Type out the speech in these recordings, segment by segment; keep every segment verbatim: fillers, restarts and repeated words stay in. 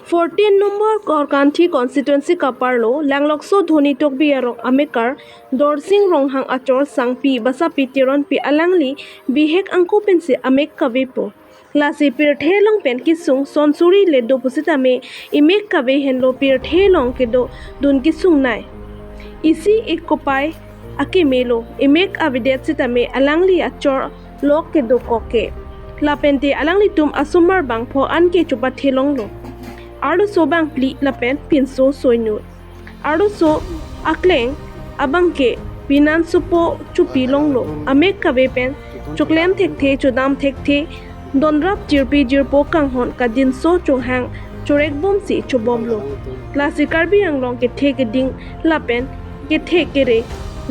Fourteen number Korkanthi constituency kaparlo Langlokso Dhoni Tokbi arong amekar Dorsing Ronghang achor Sangpi Basapi Teronpi alangli bihek angko pensi amek kavepo. Lasi pirthe along pen kesung sonsuri le do pusitame imek kave henlo pirthe along kedo dun kesung nai. Isi ik kopai akemelo, imek avedet sitame alangli achor lok kedo koke. Lapente alanglitum asomar bangpho anke chopathelonglo. Arloso bangphli lapen pinso soi inut. Arloso akleng abangke pinan supo chopilonglo. Amek kave pen choklem thekthe chodam thekthe donrap jirpi jirpo kanghon kadinso chohang chorekbomsi chobomlo. Lasi Karbi Anglong kethe keding lapen kethe kere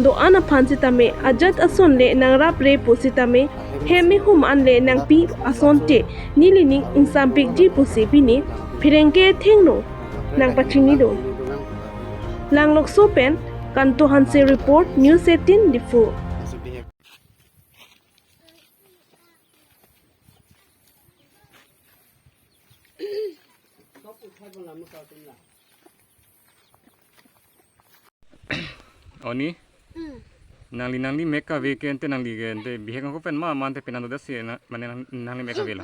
do-an aphan sitame ajat ason le nangrapre pusitame hem mehum an le nangpi asonte nelining ingsampikji pusi pini pherangke athengno nangpachini do. Langlokso pen Kanto Hanse report, News eighteen Diphu. Oni? Hmm. Nangli, nangli mek kave ke ante nangli ke ante bihek angko pen ma, ma ante pinan dodet si na, mane nang, nangli mek kave lo.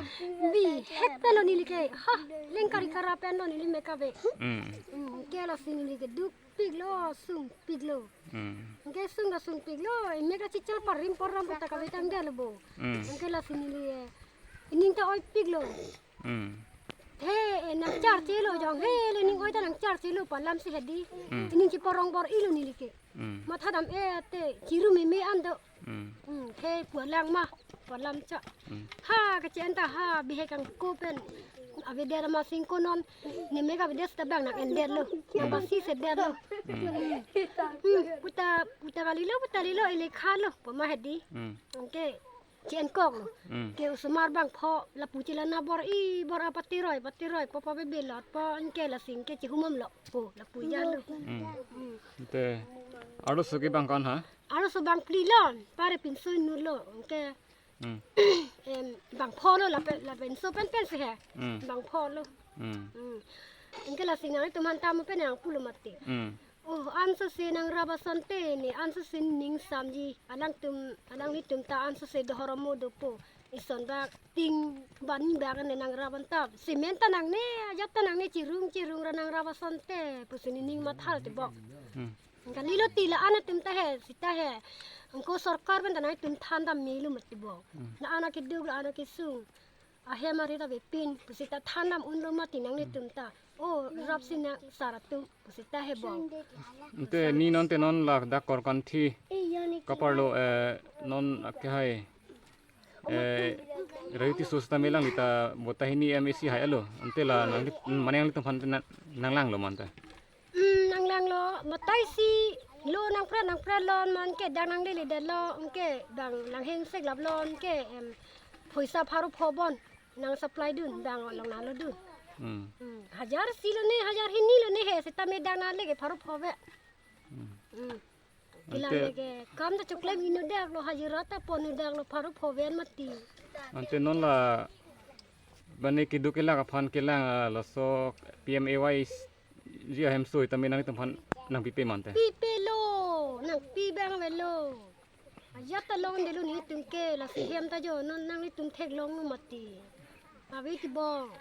Bihek pen lo neli ke. Ha, lengkari kara pen lo neli mek kave. Hmm. Hmm, ke lasi neli ke dukpiklo, sungpiklo. Hmm. Ke sung ta sungpiklo, imek ta chichar parim param puta kave tanggal bo. Hmm. Ke lasi neli, eh, ining ta oipiklo. Hmm. He, eh, nangcharchelo jong, he, le ning oi ta nangcharchelo pu alam si hedi. Hmm. Ining chiporong bor-ilo neli ke. Hmm. Matha dam-e te, chiru meme an do. Hmm. Hmm, he pu alam ma, pu alam cha. Hmm. Ha, kachi-en ta ha, bihek angko pen. Avedet amat si ingko non, ne mek avedet seta bang nang-endetlo. Nang basi sedetlo. Hmm. Hmm, puta, puta kalilo, puta lilo, ili khalo, pu ma hedi. Hmm. Anke, chi-enkoklo. Hmm. Ke osomar bangpho lapu chilana bor-i bor-a patiroi, patiroi, po pabebelot po, anke lasi ke chihumamlo. Po lapu jalo. Hmm. Hmm. Ante arloso ke bang ko-an ha? Arloso bangphli lo, pare pinso inutlo. Anke, hmm, em, bangpholo lapen, lapen so pen pensi he. Hmm. Bangpholo. Hmm. Hmm. Anke lasi nangtum aphan tamo pen nangpulo mati. Hmm. Oh, ansose nangrap asonte ne, ansose ning samji, alangtum, alanglitum ta ansose dhorom mo dopo. Ison bak ting bani bak ne nangrap an ta. Cement ta nangne, ajat ta nangne, chirung chirung ra nangrap asonte pusi nening mathalo te bok. Hmm. Kalilo ti la-an atum ta he, seta he. Angko sorkar pen ta nangtum than dam melo mati bok. Hmm. La-an akeduk, la-an akesung. Ahem ari ta vepin, pusita than dam unlo mati nanglitum ta. Oh, rap si nang sar atum, pusita he bong. Ante ne non te non ladak Korkanthi kaparlo, eh, non akehai, eh, Revati Tisso seta melang lita bota hini M A C hai alo. Ante la nang, mane nanglitum aphan nang, nanglanglo ma ante. Hmm, nanglanglo, batai si lo nangpret nangpret lo, non ke dang nanglele det lo, ke dang nangheng seklap lo, ke, em, poisa pharo pho bon nang supply dun, dang along nalo dun. Hmm. Hmm, hajar isi lo ne, hajar hini lo ne he, seta me dang nale ke pharo pho ve. Hmm. Hmm. Kila ante le ke, kam ta choklem inutdaklo, hajira ta pon inutdaklo, pharo pho ve mati. Ante non la, bane keduk kelak aphan kelang, ah, laso P M A Y G ahem soi tame nanglitum aphan nangpipe ma ante? Pipelo, nangpi bang avelo. Ajat ta longdetlo netum ke, lasi hem ta jo, non nanglitum theklonglo mati. Ave ti bong.